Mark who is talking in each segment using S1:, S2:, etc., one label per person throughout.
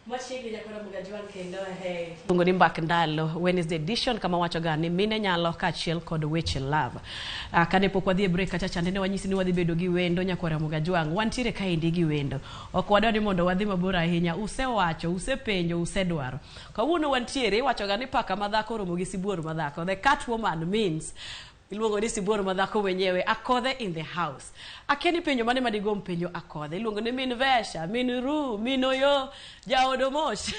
S1: Machiegni nyakora Mugajwang' kendo e luongo ni Mbak Ndalo Wednesday edition kama wachoga ni mine nyalo kaachiel kod weche love. Kane pok wadhi e break kacha chande ne wanyisi ni wadhi bedo gi wendo nyakwara Mugajwang'. Wantiere kaendi gi wendo. Ok wadwa ni mondo wadhi mabor ahinya. Usewacho, usepenjo, usedwaro. Kawuono wantiere iwachoga ni paka madhako oromo gi sibuor madhako. The cat woman means iluongo ni sibuor madhako mwenyewe Akodhe in the house. Akia ni penjo mane madigom penjo Akodhe. Iluongo ni min Vesha, min Ru, min Oyo, jaod Omosh.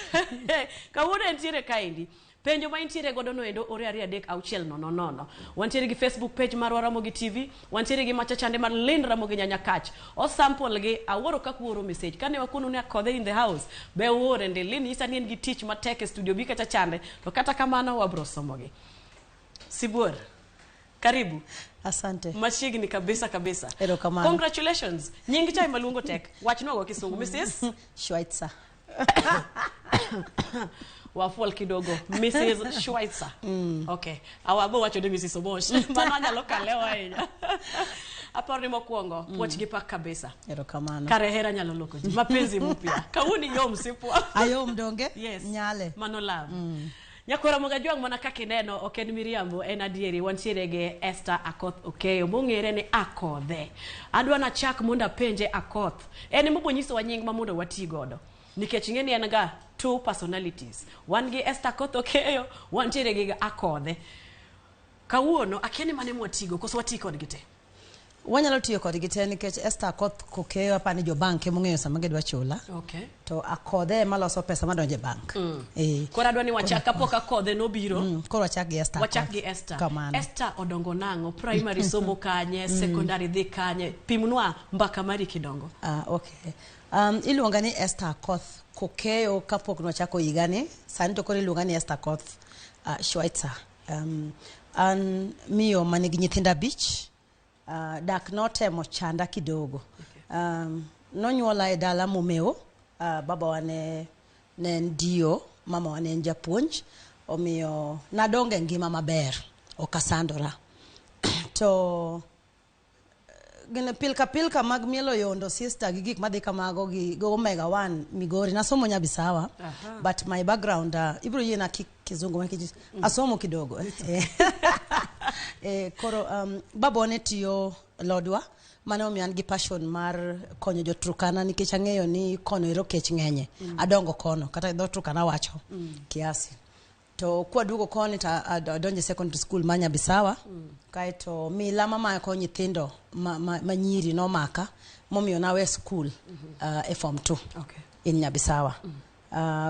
S1: Kawuono entiere kaendi. Penjo ma intiere godo no endo ore 2 3 6 0 0. Wantiere gi Facebook page marwa Ramogi TV, wantiere gi macha chande mar Lynn Ramogi Nyanyakach. O sample gi awuoro kaka uoro message. Kane wakono ni Akodhe in the house, be uore ndi. Lynn nyisa ni en gi tich matek e studio bi kacha chande, to kata kamano wabro somogi. Sibuor, karibu.
S2: Asante.
S1: Machiegni kabisa kabisa.
S2: Erokamano.
S1: Congratulations. Nying cha ema luongo tek. Wachnwa go kisungu. Mrs.
S2: Schweitzer.
S1: Wafuol kidogo. Mrs. Schweitzer. Okay. Awabo wacho ni Mrs. Omosh. Mano anyalo kalewa ahinya. Aparo ni mokwongo, puoch gi pak kabisa.
S2: Erokamano.
S1: Kare hera nyalo loko ji. Mapenzi mpya. Kawuono yom sipwa.
S2: Ayom donge?
S1: Yes.
S2: Nyale.
S1: Mano love. Nyakwara Mogajwang' mana kaka ineno ok en miriambo en adieri wantiere gi Esther Akoth Okeyo mong'ere ni Akodhe. Adwa nachak mondo apenje Akoth. En ema obonyisowa nying ma mondo wati godo. Nikech ing'e ni en ga two personalities. Wan gi Esther Akoth Okeyo, wantiere gi Akodhe. Kawuono akia ni mane mwatigo koso wati kodgi te.
S2: Wanyalo tiyo kodgi te nikech Esther Akoth Okeyo apani jo bank ema ong'eyo sama gidwa chula.
S1: Okay.
S2: To Akodhe ema loso pesa madonjo e bank.
S1: Koro adwa ni wachak kapok Akodhe nobiro.
S2: Koro wachak gi Esther
S1: Wachak
S2: Akoth.
S1: gi Esther.
S2: Kamano.
S1: Esther odongo nang'o? Primary somo kanye? Secondary dhi kanye? Pimnwa mbaka mari kidongo.
S2: Okay. Iluonga ni Esther Akoth Kokeyo kapok nwachako higani. Sani to koro iluonga ni Esther Akoth Schweitzer. An miyo manigi nyithindo 5. Dak notemo chanda kidogo. Nonyuola e dala momeo. Babawa ne en dio, mamawa ne en japuonj. Omiyo nadongo e ngima maber, ok asandora. To gine pilka pilka mag mielo yondo sister gi gik madhi kamago gi Omega 1 Migori. Nasomo Nyabisawa. But my background ibro yiena kizungu nikech asomo kidogo. Koro babawa ne tiyo Lodwa. Mano omiyo an gi passion mar konyo jo Turkana nikech ang'eyo ni kono ero kech ng'enye. Adongo kono kata dho Turkana wacho kiasi. To kwaduogo koni to adonjo e secondary school ma Nyabisawa. Kaeto mila mamako nyithindo ma nyiri nomaka momiyo nawe school e form 2 in Nyabisawa.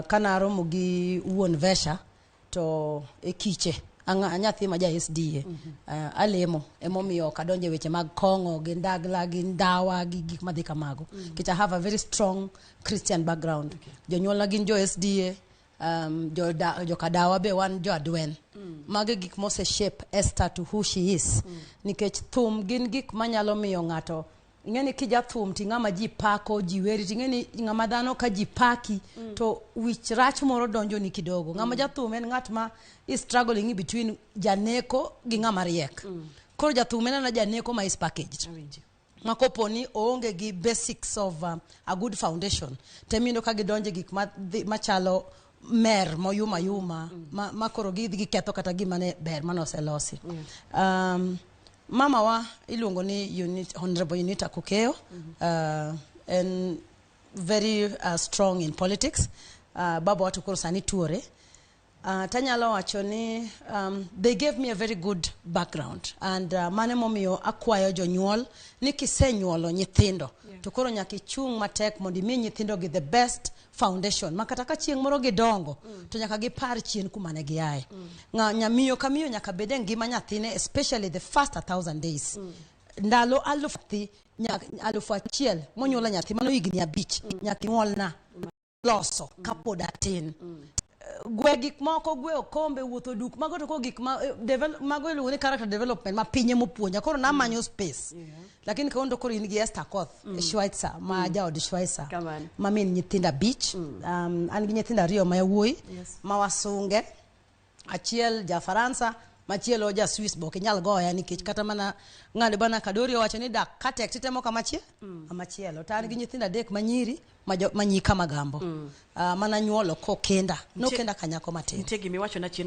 S2: Kanaromo gi wuon Vesha to e kiche nyathi ma ja SDA alemo emomiyo ok adonjo e weche mag kong'o gi ndagla gi ndawa gi gik madhi kamago. Nikech I have a very strong Christian background. Jonyuolna gin jo SDA, jokadawa be wan jo adwen. Mago e gik mose shape Esther to who she is. Nikech thum gin gik manyalo miyo ng'ato ing'e ni kija thum ti ng'ama ji pako ji weri ti ing'e ni ng'ama dhano ka ji paki to wich rach moro donjo ni kidogo. Ng'ama jathum en ng'at ma is struggling in between janeko gi ng'ama riek. Koro jathum en ana janeko ma is packaged. Ma kopo ni oonge gi basics of a good foundation temiyudo ka gidonje gik machalo mer moyuma yuma ma koro gidhi giketho kata gima ne ber mane oselosi. Mama wa iluongo ni Honorable Unita Kokeyo. En very strong in politics. Baba wa to koro sani tuore. Tanyalo wacho ni they gave me a very good background and mane momiyo akwayo jonyuol ni kisenyuolo nyithindo to koro nyaka ichung' matek mondo imi nyithindo gi the best foundation ma kata ka chieng' moro gidongo to nyaka gipar chien kuma ne giaye. Miyo ka miyo nyaka bed e ngima nyathine especially the first 1,000 days. Ndalo 1000 monyuolo nyathi mano higni 5 nyaka inyuolna loso kapod atin. Gwe gik moko, gwe okombe, wuotho duk, mago to koro gik ma mago iluongo ni character development ma pinye mopuonja. Koro namanyo space. Lakini kawuono to koro in gi Esther Akoth Schweitzer ma jaod Schweitzer ma min nyithindo 5. An gi nyithindo 2 ma yawuoyi ma wasunge, achiel ja Faransa, Machielo ja Swiss bo ok inyal goya nikech kata mana ng'ane bana Kadori owacho ni dak ka tek titemo kama chie kama chielo. To an gi nyithindo adek manyiri ma nyika Magambo. Mana nyuolo kokenda. Nokenda ka nyako matin.
S1: Nitie gimiwacho na chien.